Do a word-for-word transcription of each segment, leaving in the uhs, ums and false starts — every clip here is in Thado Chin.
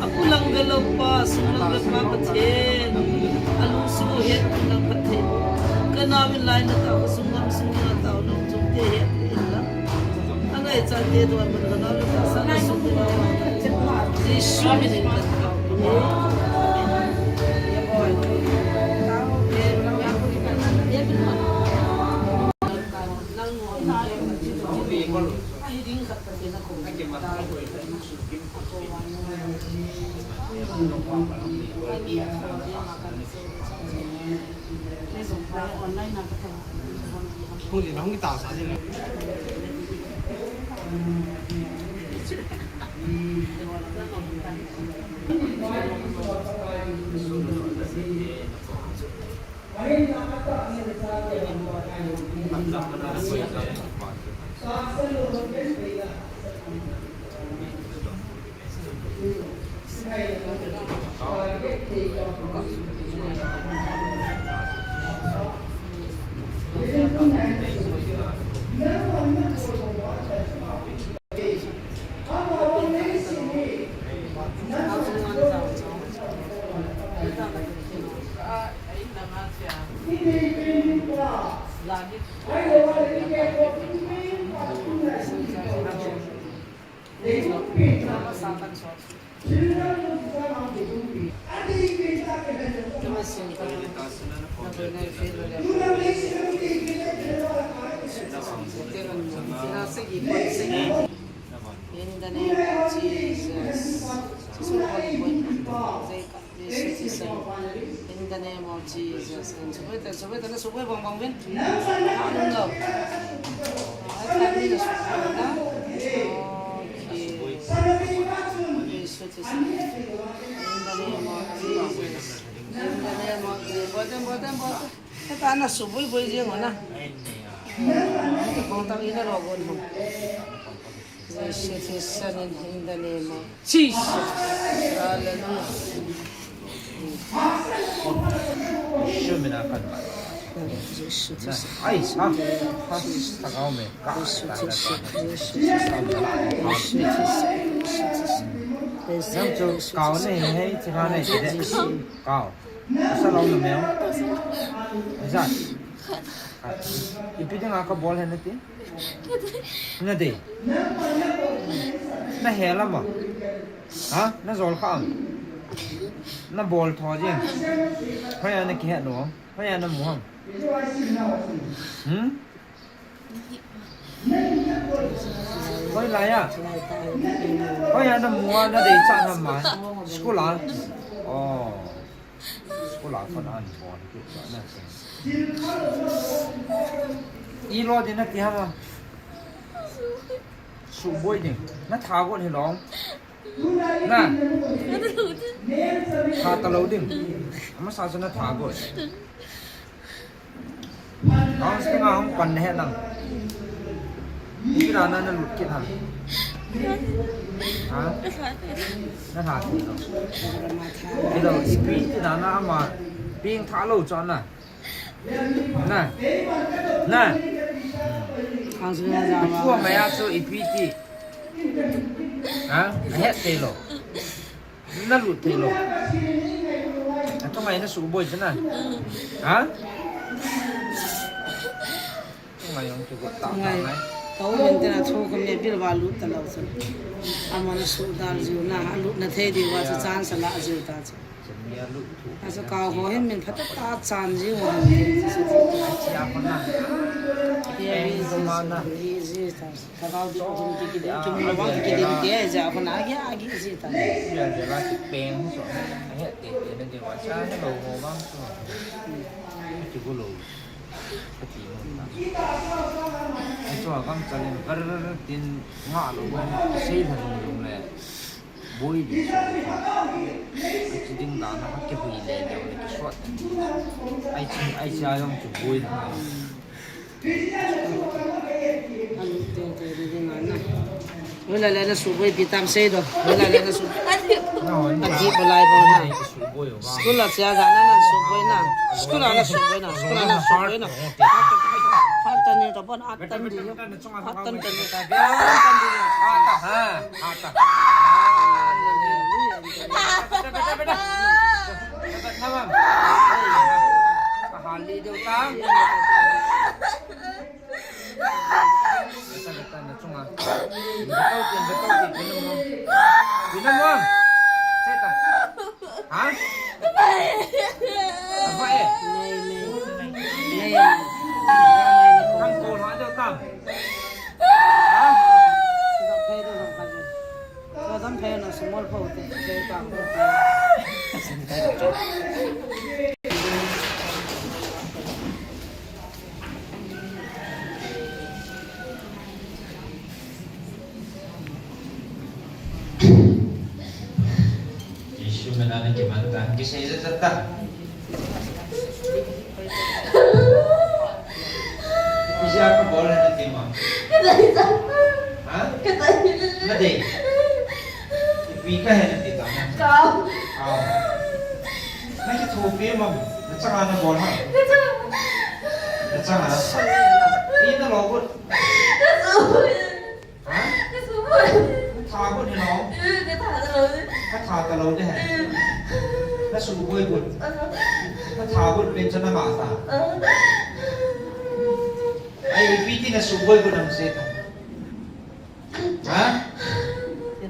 Apu lang velo pa, sung lang ve pa Pathen. Alungsuh het lang Pathen. Ka nau in lai na tao, ka sung lam sung na tao, nung chung te het in lang. Angai chan te duan mun ka nau le ta sa na sung te na. Jesu min in ka tao. In the name of Jesus. In the name of Jesus. And subway ta, subway ta, na subway bang bang bin. Ano? Ay, kami na subway na. Okay. Jesus is in the name of Jesus. In the name of Jesus. Botem, botem, botem. Ito na subway, boy, diyan mo na. Ito, kung tang ina, rogon mo. This is Son in, in the name of Jesus. Hallelujah. Show me that one. Ai, ha, ha, ta kau me, ka, ta, ta, ta. Nang chu kau nei, hei, ti kha nei, ti de. Kau. Asa lo na meu. Asa. Ipi dinga ka bol hen nati? Nati. Na he la ma. Ha? Na jol kha am? Na bol tho jing. Hoiya na kihet nu? Hoiya na mu ham? Hmm? Hoilai a? Hoiya na mu a, na deichat ham ma? School a? Oh. School a kon an bol kit na. Ilo din nati ham a? Suboi ding. Na tha got hilou. Na. Tha talou ding. Amasa chu na tha got. Counseling a hung pan na he nang. Ipi na na lut kit ham? Ha? Na tha thei lou. Hilou, ipi ti na na ama ping tha lou chu na. Na. Na. Counseling a ja ma. Tua maya chu ipi ti. Ha? Ahet thei lou. Na lut thei lou. Athungai na suboi chu na. Ha? Thungai jong chu got ta ngai. Tou hin tena thu kham ne bil va lut talou chu. Amana sudal jiu na, alut na thei diu va chu chance la jiu ta chu. Achu kau ho hin min phatah tah chan jiu. Chia kon na. Hi ji ta. Thagau di o hung ki ki di, ki mu bang ki di ke ja ko na agi agi ji ta. Bel bel a ki peng so. A he te te na de wa cha na lo ho bang so. Ki bu lo. Ka ti mo ta. Ai so a kam cha le kar tin nga lo bang sei la lo lo le. Boi di. Ai chi ding dan a kihui le le le ki shot. Ai chi, ai chi a jong chu boi na. Anu te te di ding a na. Hoilai le na suboi pi tam sei do. Hoilai le na su. Ati. Ati ko lai bo na. Suboi ba. School a chia ga na na suboi na. School a na suboi na. School a na suboi na. Hatan ni to bon atan di. Hatan tan ni. Hatan di. Hatan ha. Hatan. Beda, beda, beda. Beda, beda. Beda, beda. Kahal li deu tang. Beda, beda, na chunga. Beda, beda, beda, beda, beda. Beda, beda. Seta. Ha? Abai. Nei, nei. Nei. Nei. Kang ko la deu tang. Ha? Jesu mina na kiman ta, kisei jat jat ta. Ija ka bol na ti ma. Ha? Na dei. Ipi kahi na ti ta na. Kau. Kau. Na kithopi ma. Na changa na bol ha. Na changa. Ina lo gut. Ha? Ka suboi. Ka tha gut hi lo. Eh, ka tha talou de. Ka tha talou de hai. Ka suboi gut. Ka tha gut pen cha na ma ta. Ai, ipi ti na suboi gut nam se ta. Ha?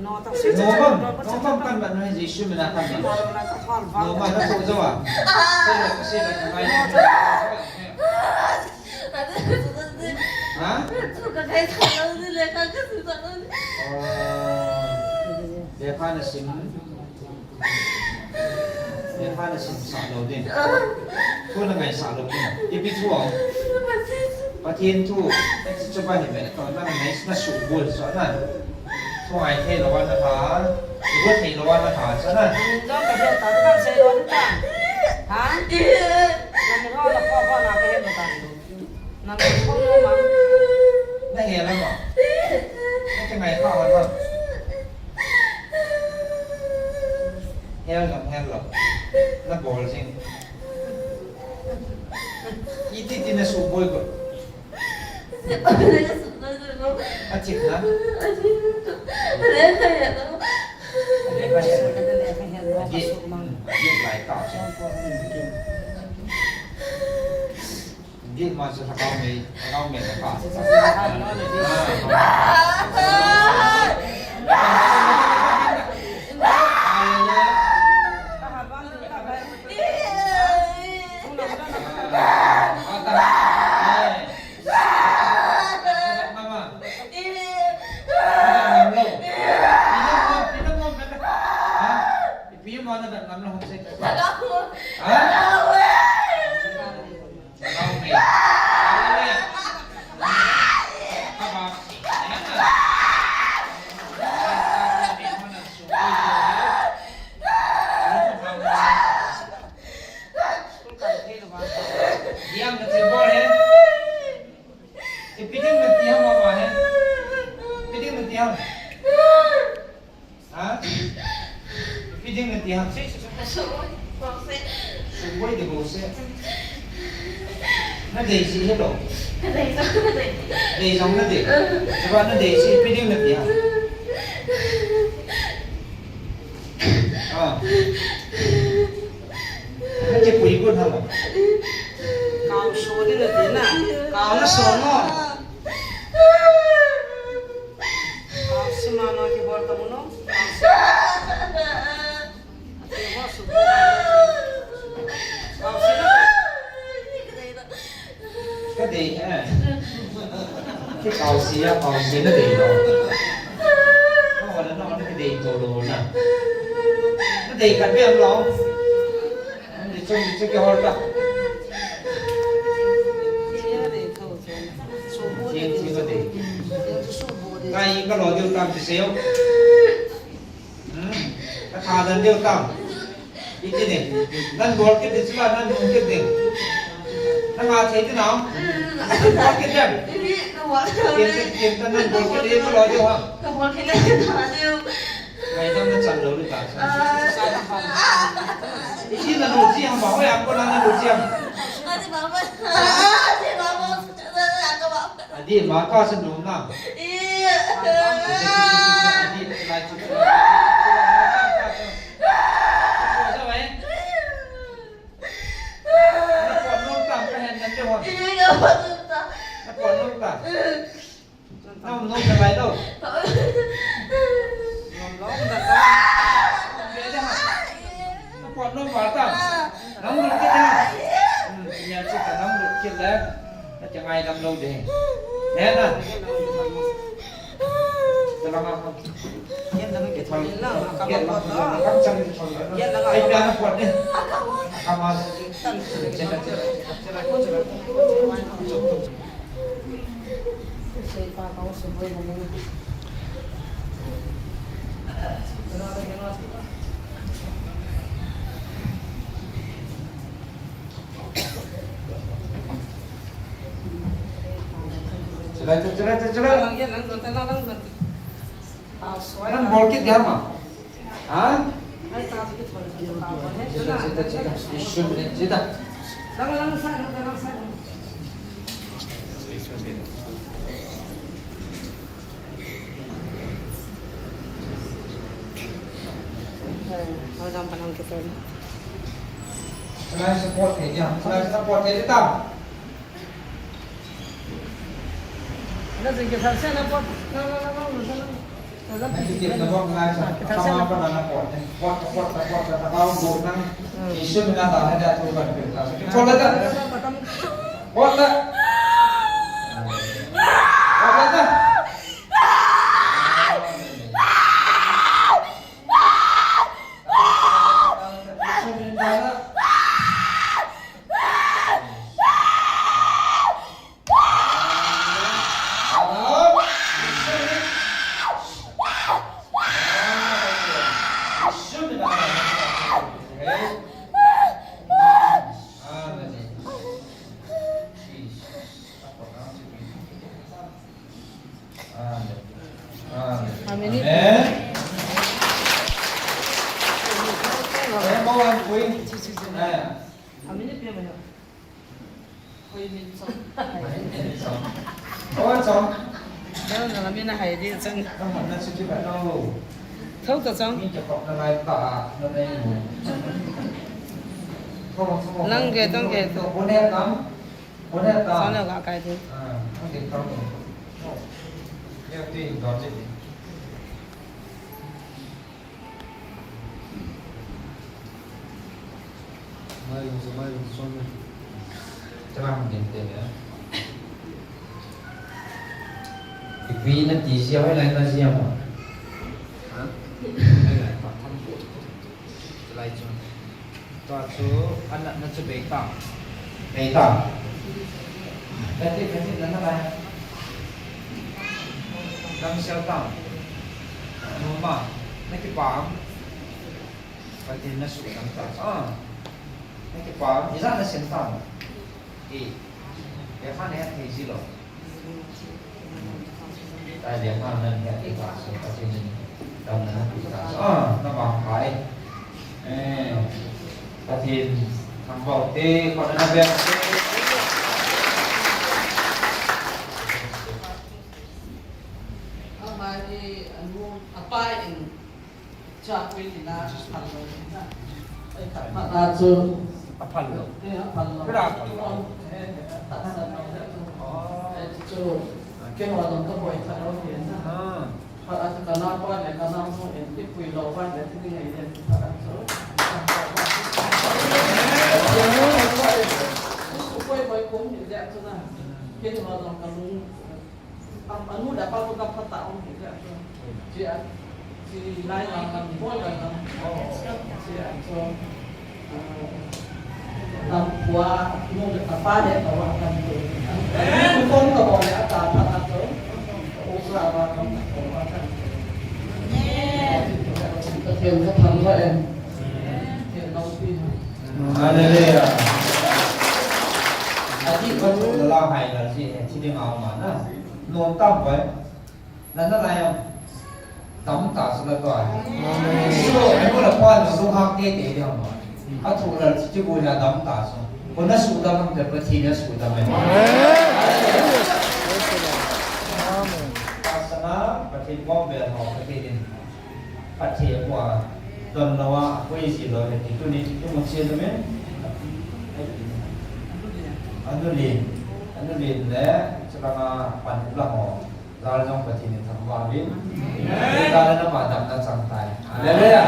No bang, no bang kan ban no Jesu mina kan ban. No bang na tho jawa. Se la, se la, kan ban. Ha? Lekha na sim. Lekha na sim sah lou ding. Thu na ngaisah lou ding. Ipi thu ham? Pathen thu. Chu pa hi ve. Tua na ngai na suboi chu na. Thu ngai thei lou na tha. Thu thei lou na tha chu na. Min jong ka hel ta, kan sei lou ta. Ha? Na min ho na kho kho na ka hel ta. Nang kong mo ma. Na hel a ma. Na kingai pa ma. Hel lam, hel lam. Na bol jing. Iti ti na suboi ko. A thip na. Lekha hel. Lekha hel. Adi. Adi lai ta. Gil ma chu lhagao mei, lhagao mei lhagao. Ipi mo na dan ngam na hong se. Ha? Ha? Ipi ding nati ham? Suboi. Suboi. Suboi ding bou se. Na dei si he lo. Ka dei jong ka dei. Dei jong na dei. Chaba na dei si ipi ding nati ham? Ah. Na kipui got ham? Kau so ding nati na. Kau na so mo. Kau si mama kibol ta mo no. Ka dei, eh. Ki kau si a, kau si na dei lo. Na wa na na na ki dei to lo na. Na dei khat beh lo. Na dei chom dei chom ki hol ta. Thing thing ka dei. Ngai ka lo diu tam ti seo. Hmm? Adan deu tam. Iti ne. Nan bol kit de sila, nan bol kit de. Nan a thei de na. Nan bol kit de. Ken te, ken te nan bol kit de, ko lo de ha. Ka bol kit le na de. Ngai dam na chan lo lu ta. Iti na lu ji ha ma, ho ya ko na na lu ji ha. Adi ma ka sa nung na. Adi lai chu. Na pon nung tam ka hen nan de hon. Na pon nung tam. Nang nung ka lai lo. Nung lo, nung lo. Nung lo, nung lo. Nang nung ka ta. Nang nung ka ta. Hmm, nya chi ka nang nung ka le. Na cha ngai dam lo de. Ne na. Talang a. Yan lang ke thon lang, ka ba ko. Yan lang. Ai, piano pot ne. Ka ma. Chalai, chalai, chalai. Nang bol kit dia ma. Ha? Sida, sida, sida. Isun, sida. Chalai support thei dia. Chalai support thei dia. Na jing ke thar se na pot. Na, na, na, na, na, na. Na jing ke na pot ngai sa. Ke thar se na pot. Kama pa na pot. Pot, pot, pot, pot, pot, pot, pot, na. Hmm. Isun na ta na dia tu kan pe ta. Pot la ta. Pot la. Pot la ta. Isun na ta. Amen. Amen. Amen. Hoi min chong. Hoi min chong. Hoi chong. Nang na la min a hai di chong. Nang na chu ki ba no. Thou ta chong. Min cha kop na lai ta na nei mo. Thou chong. Nang ge tong ge to. Bo ne tam. Bo ne tam. Sa na ga kai di. Ah, nang ge tam. Ye ti do ji. Mai lung sa, mai lung sa, mai. Tama hung din te ya. Ipi na ti sia, hoilai na sia mo. Ha? Hoilai pa tham po. Lai chu. Tua chu, ana na chu bei ta. Bei ta. Kati, kati, na na lai. Dam sial ta. Numa, na kipam. Pathen na suhdam ta. Ah. Na kipah, ijat na sim ta. Eh. Lekha na het thei ji lou. Ta lekha na het thei ta, so Pathen in damna na pe ta. Ah, na vangpha e. Eh. Pathen thangvah te, khut na beng te. Ama hi, anu, apa in Chakui tina phal lou tina. Ei, khat phat a chu. A phal lou. Eh, a phal lou. Kira phal lou. Eh, tahsan lou le chu. Oh. Eh, chu. Keiho jong ka boi kha lou tina. Ah. Phat a chu ka naopa le ka naonu in tipui lou va le ti ding ahi le phat a chu. Koi koi kum ni le chu na. Keiho jong ka lung Am, anu le apa ko ka phat a um hi ka. Chi a, chi lai lam lam bol lam lam. Chi a chu, ah, lam pua, nu le apa le ka wa kan tu. Kon ka bol le ata phat a chu. U sa wa kan ko wa kan tu. Ken ka thangvah e. Ken lampi. Hallelujah. Ati ko la hai la si, eh, si ding a ma na. No tam bai. Na na lai am. Dam ta su la ko. Amen. So, ai ko la pa no so ha ke te de ma. A thu la si bu ya dam ta su. Ko na su da mang te pa thi na su da mai. Amen. Amen. Pastor na, Pathen bom bel ho, Pathen in. Pathen a, don lou a, koi si lou, he ti tuni, tu mun si tu men. Anu Lin, Anu Lin le, chulanga pan la ho. Jal jong Pathen in thangvah uvin. Jal le nama damna chang tai. Hallelujah.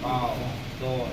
Wow. Don.